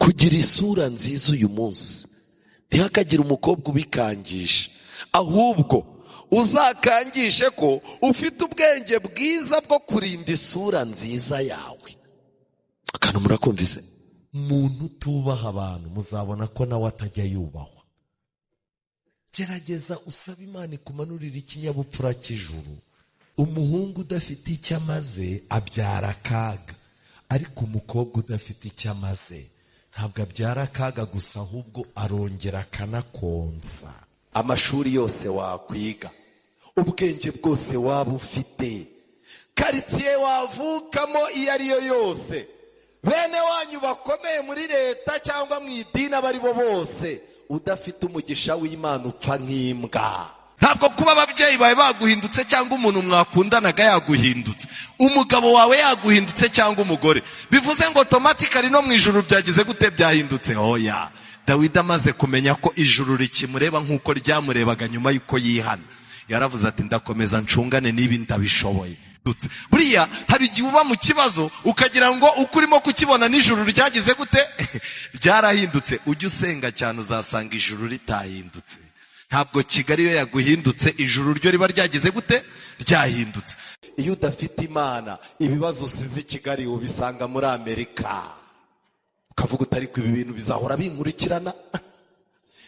Kugira isura nziza uyu munsi, ntihakagire umukobwa ubikangisha, ahubwo uzakangishe ko ufite ubwenge bwiza bwo kurinda isura nziza yawe. Akantu murakumvise? Umuntu utubaha abantu muzabona ko nawe atajya yubahwa. Gerageza usabe Imana ikumanurira ikinyabupfura cy'ijuru. Umuhungu udafite icyo amaze abyara akaga, ariko umukobwa udafite icyo amaze ntabwo abyara akaga gusa, ahubwo arongera akanakonsa. Amashuri yose wakwiga, ubwenge bwose waba ufite, karitsiye wavukamo iyo ari yo yose, bene wanyu bakomeye muri leta cyangwa mu idini abo ari bo bose, udafite umugisha w'Imana upfa nk'imbwa. Ntabwo kuba ababyeyi bawe baguhindutse cyangwa umuntu mwakundanaga yaguhindutse, umugabo wawe yaguhindutse cyangwa umugore, bivuze ngo automatically no mu ijuru byagize gute? Byahindutse. Oya, Dawidi amaze kumenya ko ijuru rikimureba nk'uko ryamurebaga nyuma y'uko yihana, yaravuze ati ndakomeza ncungane n'ibi ndabishoboye. Buriya hari igihe uba mu kibazo ukagira ngo uko urimo kukibona n'ijuru ryagize gute? Ryarahindutse. Ujye usenga cyane uzasanga ijuru ritahindutse. Ntabwo Kigali iyo yaguhindutse, ijuru ryo riba ryagize gute? Ryahindutse. Iyo udafite Imana, ibibazo usize i Kigali ubisanga muri Amerika, ukavuga utari ko ibi bintu bizahora binkurikirana.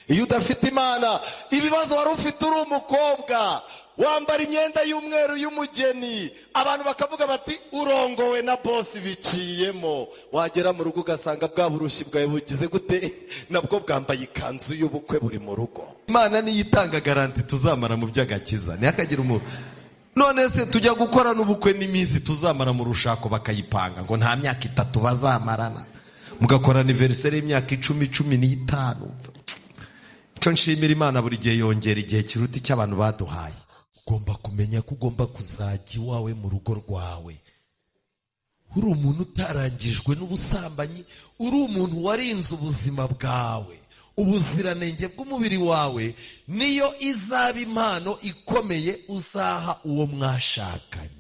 Iyo udafite Imana, ibibazo wari ufite uri umukobwa wambara imyenda y'umweru y'umugeni, abantu bakavuga bati urongowe na bosi biciyemo, wagera mu rugo ugasanga bwa burushyi bwawe bugize gute? Nabwo bwambaye ikanzu y'ubukwe buri mu rugo. Imana niyo itanga garanti tuzamara mu by'agakiza, ntihakagire umuntu. None se tujya gukora n'ubukwe n'iminsi tuzamara mu rushako bakayipanga ngo nta myaka 3 bazamarana, mugakora anniversaire y'imyaka 10, 15. Icyo nshimira Imana buri gihe yongera igihe kiruta icyo abantu baduhaye. Ugomba kumenya ko ugomba kuzajya iwawe mu rugo rwawe uri umuntu utarangijwe n'ubusambanyi, uri umuntu warinze ubuzima bwawe, ubuziranenge bw'umubiri wawe, niyo izaba impano ikomeye uzaha uwo mwashakanye.